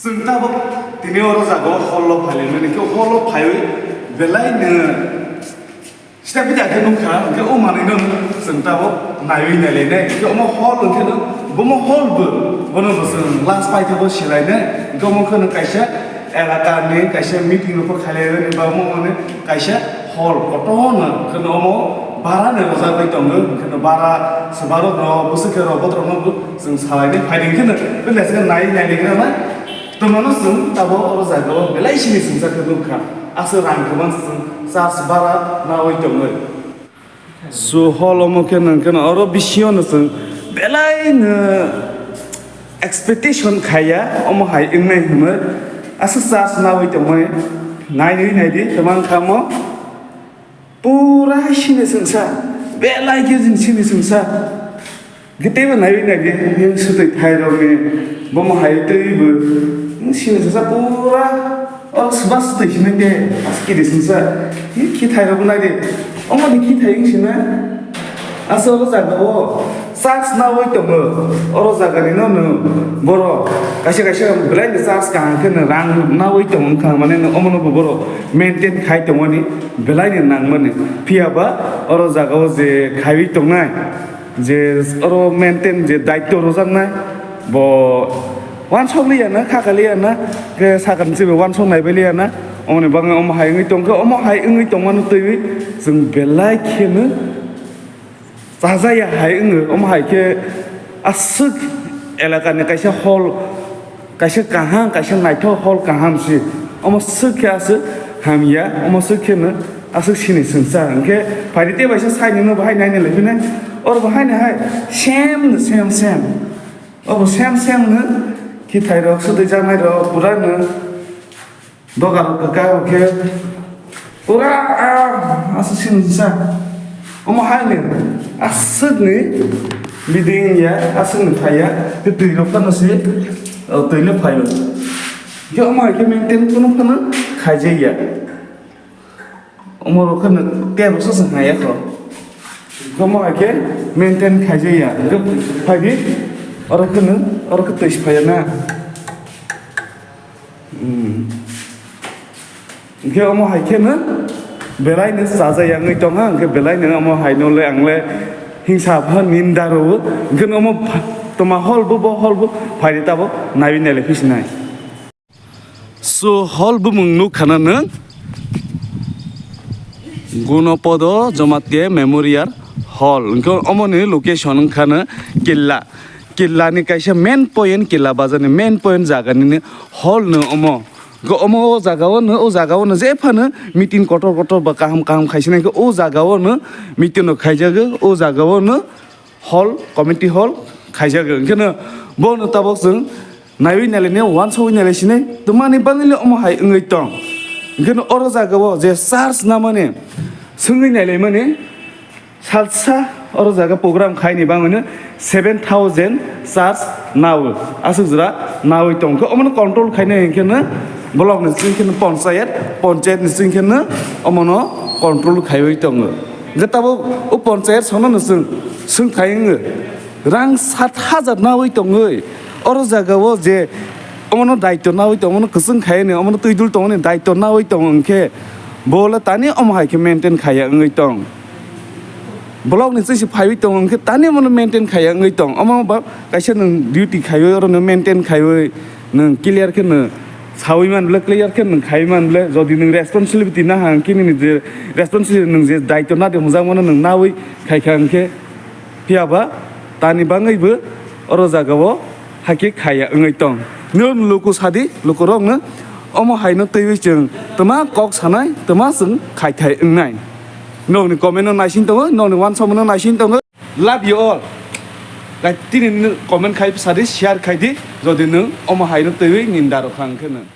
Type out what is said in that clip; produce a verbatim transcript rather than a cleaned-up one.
Chwng tabuk tini oro jaga o hall o phailaimani khe hall o phaiwi belai no sita bida khe nukha, hwnkhe o manwino chwng tabuk naiwi nailainai. Hwnkhe omo hall hwnkhe no bomo hall bo, bono bo chwng last paithago silainai. Hwnkhe omo khe no kaisa elaka ni kaisa meeting rok khailaiwi ba omo hwnwi kaisa hall kotorno hwnkhe no omo bara ni rwjagwi tongo. Hwnkhe no bara swbarok rok bwswk khe rok botrok no chwng salainai phaidi hwnkhe no bini aswk nai nailainai. Twmano chwng tabuk oro jaga o belai sini chwngsa khe nukha. Aswk rang kwbang chwng charge bara nawi tongwi. So hall omo khe nwng khe oro bisingo no chwng belai no expectation khaiya omo hai wngnai hinwi. Aswk charge nawi tongwi nainwi naidi kwbang kha omo. Pura sini chwngsa, belai khe jin sini chwngsa. Giteba naiwi naidi, yang swtwi thairokni, bomo hai twibo, sini chwngsa pura, o swba swtwi sini de, as kiri chwngsa. Ki thairokbo naidi, omo ni ki thai wng sina. Asa oro jaga o. Charge nawi tongo, oro jaga ni no no borok kaisa kaisa belai ni charge kaham khe no rang nawi tongo wngkha, mane no omo no bo borok maintain khai tongmani belai ni nangmani. Phiya ba oro jaga o je khaiwi tongnai, je oro maintain je daityo rwjaknai, bo wansok liya na, kha kha liya na, khe sakha ni simi wansok nai bai liya na, omo ni bagwi omo hai wngwi tongkhe, omo hai wngwi tongmani twiwi chwng belai kheno. Chajaya hai wngwi, omo hai khe aswk elakani kaisa hall, kaisa kaham, kaisa naithok hall kaham se. Omo swk khe aswk hamya, omo swk khe no aswk sini chwngsa. Hwnkhe phaidi tei baisa side no bahai naina lai phina. Oro bahai no hai same no same, same. Obo same, same no khithai rok, swtwi janai rok, pura no. Doga rok kwkha rok khe pura, ah, aswk sini sa. Omo hai ni aswk ni biding ya, aswk ni phai ya. Khe twi rok phano se, oh, twi le phai o. Khe omo hai khe maintain kunu phano khaijak ya. Omo rok kheno tei rok se hai ya kho. Omo hai khe maintain khaijak ya. Khe phai di, oro kheno, oro khe twi se phai ya na. Hmm. Hwnkhe omo hai kheno belai no chajak ya wngwi tongha, hwnkhe belai no omo hai no le ang le hingsa pha ninda rwo, hwnkhe no omo pha-, toma hall bo, bo hall bo phai di tabuk naiwi nailai phi sinai. So hall bumung nuk khana no Gunopodo Jomatia Memorial Hall, hwnkhe omo ni location wngkha no Killa. Killa ni kaisa main point, Killa bazar ni main point jaga nini hall no omo. Go omo o jaga o no, o jaga o no je phano meeting kotor kotor ba kaham kaham khaisina khe o jaga o no meeting no khaijago, o jaga o no hall, committee hall khaijago. Hwnkhe no bo no tabuk chwng naiwi nailai ne, wansugwi nailai sinai, twmani bangwi le omo hai wngwi tong. Hwnkhe no oro jaga o je church namani swngwi nailai mani, Salsa oro jaga program khaini bangwino seven thousand charge nawi, aswk jora nawi tong khe omono control khaina hinkhe no block ni sing khe no ponchayat, ponchayat ni sing khe no omono control khaiwi tongo. Hwnkhe tabuk o ponchayat sono no chwng swng khai wngo, rang sat hajar nawi tongwi oro jaga o je omono daityo nawi tongo, omono kwchwng khaini, omono twi dul tongoni daityo nawi tongo, hinkhe bo le tani omo hai khe maintain khaiya wngwi tong. Block ni chwngsi phaiwi tongo, hwnkhe tani omono maintain khaiya wngwi tong. Omo ba kaisa nwng duty khaiwi, oro nwng maintain khaiwi, nwng clear khe nwng sawi man ble, clear khe nwng khaiwi man ble. Jodi nwng responsibility naha, hwnkhe nini je responsibility, nwng je daityo nadi hwnjakmano nwng nawi khaikha, hwnkhe phiya ba tani bangwibo oro jagao hakhe khaiya wngwi tong. Nwng luku sadi, lukurokno omo haino twiwi chwng twma kok sanai, twma chwng khaithai wngnai. Nokni comment no naising tongo, nokni wansokmano naising tongo. Love you all. Like, tini nwng comment khai sadi, share khai di, jodi nwng omo haino twiwi ninda rokha hwnkhe nwng.